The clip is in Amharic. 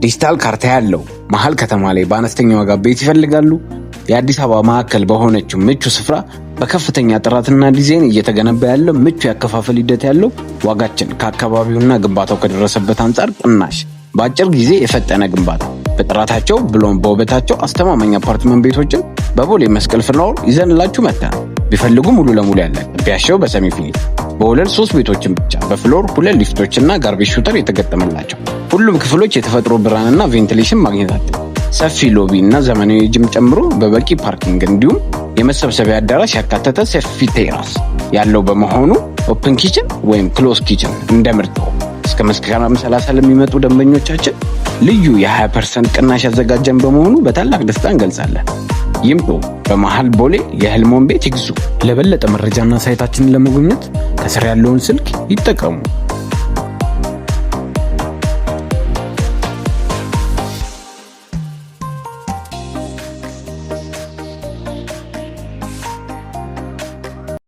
ዲጂታል ካርታ ያለው መሀል ከተማ ላይ በአነስተኛ ዋጋ ቤት ይፈልጋሉ? የአዲስ አበባ ማዕከል በሆነችው ምቹ ስፍራ በከፍተኛ ጥራትና ዲዛይን እየተገነባ ያለው፣ ምቹ ያከፋፈል ሂደት ያለው፣ ዋጋችን ከአካባቢውና ግንባታው ከደረሰበት አንጻር ቅናሽ፣ በአጭር ጊዜ የፈጠነ ግንባታ፣ በጥራታቸው ብሎም በውበታቸው አስተማማኝ አፓርትመንት ቤቶችን በቦሌ መስቀል ፍላወር ይዘንላችሁ መጥተናል። ቢፈልጉ ሙሉ ለሙሉ ያለቀ፣ ቢያሻው በ semi finish፣ በወለል ሶስት ቤቶችን ብቻ፣ በ floor ሁለት ሊፍቶችና garbage shooter የተገጠመላቸው፣ ሁሉም ክፍሎች የተፈጥሮ ብርሃንና ventilation ማግኘታቸው፣ ሰፊ lobby እና ዘመናዊ ጅም ጨምሮ በበቂ parking እንዲሁም የመሰብሰቢያ አዳራሽ ያካተተ ሰፊ terrace ያለው በመሆኑ open kitchen ወይም close kitchen እንደ ምርጫዎ። እስከ መስከረም 30 ለሚመጡ ደንበኞቻችን ልዩ የ20% ቅናሽ ያዘጋጀን በመሆኑ በታላቅ ደስታ እንገልጻለን። ይምጡ፣ በመሃል ቦሌ የህልሞን ቤት ይግዙ። ለበለጠ መረጃና site ኣችንን ለመጎብኘት ከስር ያለውን ስልክ ይጠቀሙ።